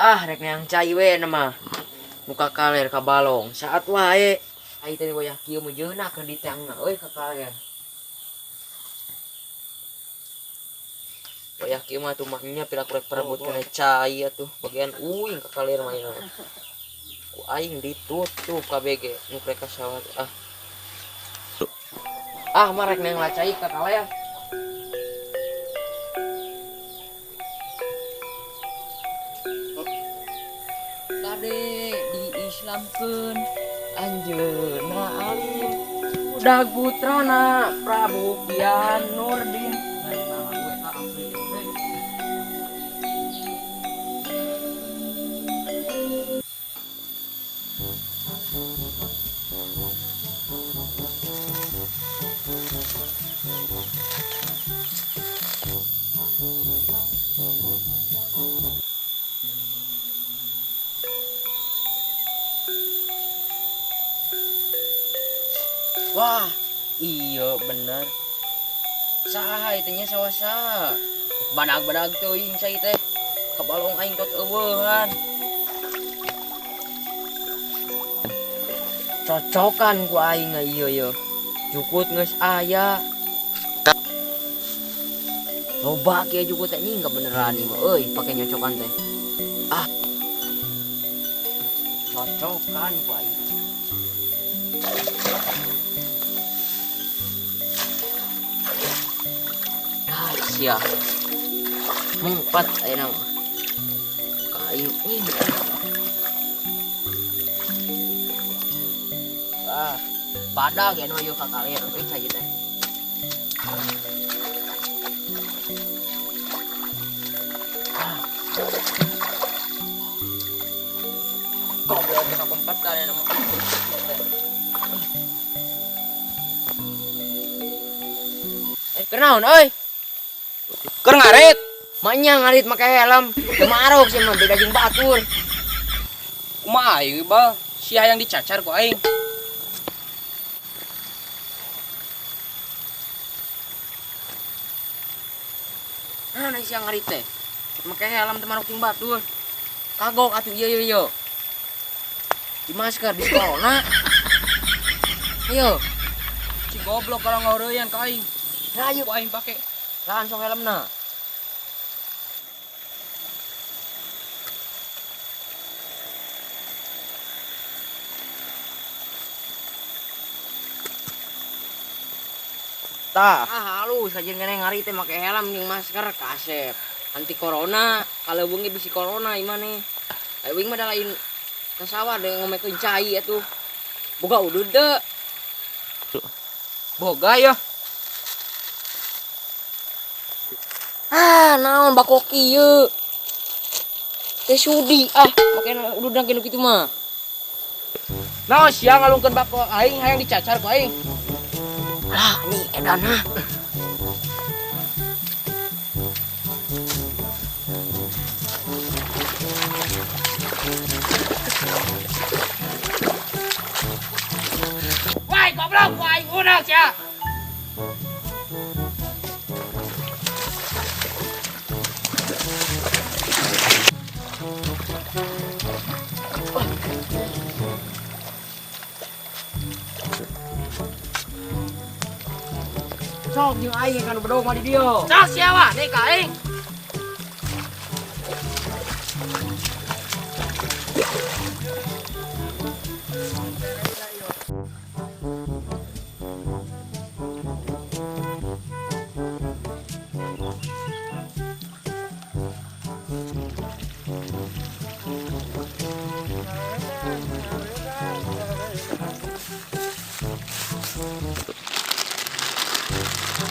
Ah, rek neang cai we na mah. Muka kaler ka balong saat wae. Ai teh wayah kieu mah jeuna keur diteangna euy ka kaler. Wayah kieu mah tuh mah nya pira kurek perebut kana cai atuh bagian uing ka kaler mah ieu. Ku aing ditutup KBG nu rek ka sawah ah. Ah, mah rek neang lah cai ka kaler. Kade diislamkeun anjeunna alim udah putrana Prabu Kian Nurdin. Wah, iya bener. Saha itu nya sawasa. Badag-badag teuing cai teh. Kabalong aing tot eueuhan. Cocokan ku aing ieu ye. Jukut geus aya. Loba kieu jukut teh nying kebeneran ieu mah euy pake nyocokan teh. Ah. Cocokan ku aing. Sia. Mengpat ayeuna mah. Ka aing ini. Ah, badag anu ieu ka kaler euy cai teh. Ah. Goblok ka pempat ayeuna mah. Eh, kenaon euy? Keur ngarit. Maknya ngarit make helm. Teu marok sih mah beda jeung batur. Kumaha aing bal? Sia yang dicacar ku aing. Nah, sia ngarit teh. Make helm teu marok jeung batur. Kagok atuh ieu ieu ieu. Di masker di corona. Ayo. Si goblok kalau ngoreuyan ka aing. Nah, ayo ku aing pake. Langsung helmna. Tah. Ah, halus kajian kene ngari teh make helm jeung masker kasep. Anti corona, kalau bengi bisi corona imane. Aya wing mah da lain ka sawah deui ngomekeun cai atuh. Boga udud teu? Boga ya. Ah, naon bako kieu? Teh sudi ah, make ududna kieu kitu mah. Naon sia ngalungkeun bako aing hayang dicacar ku aing. Alah, ini edana. Wah, goblok, wah, udah sia. Sok jeung aing kan bedog mah di dieu. Sok sia wah, nih ka aing.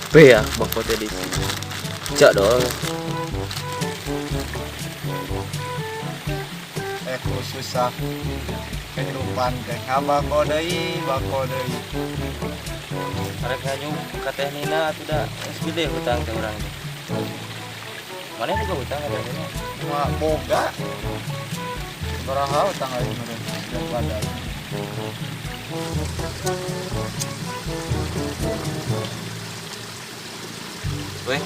B ya, bako tadi. Cak dong. Susah kehidupan teh ngabako deui, bako deui. Arek nganyu ka Teh Nina atuh da geus gede hutang teh urang teh. Mana boga hutang ka Teh Nina? Mah boga. Sabaraha hutang aing meureun jeung badan. Weh,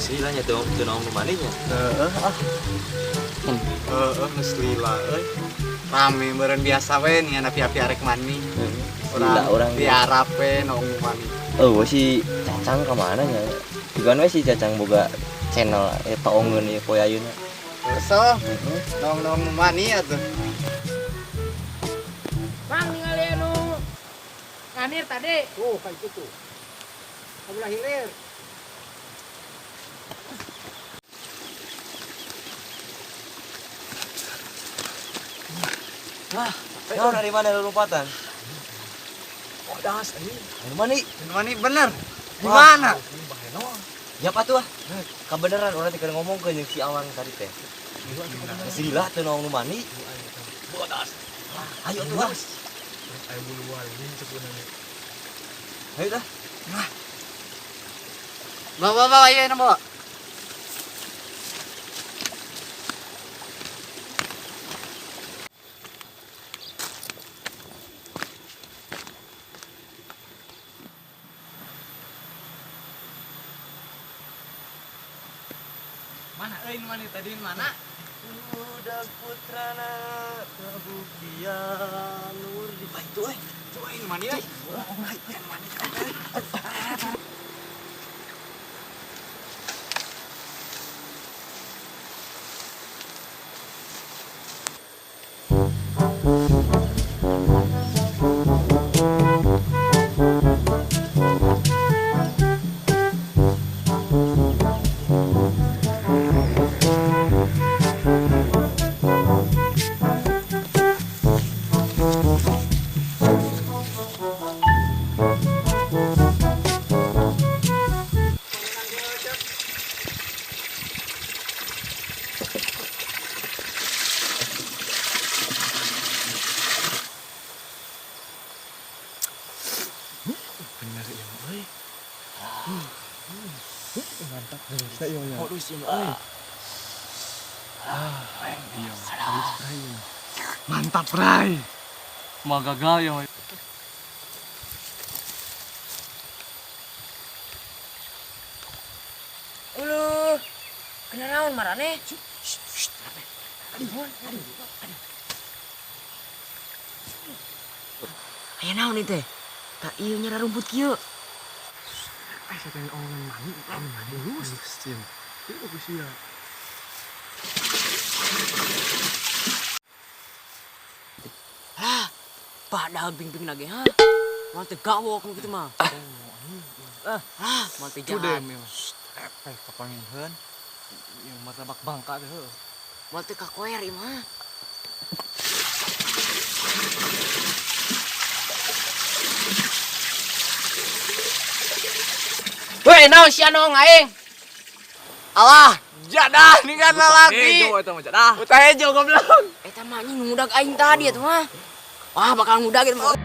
sila nya teu teu naon nu mani nya. Heeh ah. Heeh, geus lila euy. Rame meureun biasa we nih api-api arek mani. Lila urang di Arab we noong mani. Oh, si Cacang ka mana nya? Digan we si Cacang boga channel toongeun ieu poe ayeuna. Kesel, noong-noong mani atuh. Mang ningali anu nganir tadi. Tuh, kayak itu tuh. Kabelah hilir. Naon dari mana lompatan? Bodas anjing. Anu mani? Mani bener. Di mana? Ya patuh ah. Kabeneran urang teh keur ngomong ke jeung si Awang tadi teh. Geus lila teu naon nu mani. Bodas. Ayo atuh ah. Ayo bulu wali sebenarnya. Ayo dah. Bawa bawa ayo ini bawa. Mana euy mana tadi mana? Udah putrana kabuktian nur di itu euy. Tuh euy mana euy? Bener ya euy. Mantap bisa ieu nya. Halus ieu euy. Iya, halus bray. Mantap bray. Mau gagal ya. Uluh, kena naon marane? Aya naon ieu teh? Tak ieu nyara rumput kieu. Eh, saya pengen omongan mani, mani halus. Ieu bagus ya. Lah, padahal ping-ping lagi ha. Moal teu gawok nu kitu mah. Ah, moal teu jahat. Repeh kapangiheun. Ieu martabak bangka teh heuh. Moal teu kakoer ieu mah. Weh, naon sia noong aing? Alah, jadah nih kan lalaki. Hejo eta mah jadah. Utah hejo goblok. Eta mah anjing nu ngudag aing tadi atuh mah. Wah, bakal ngudag eta mah.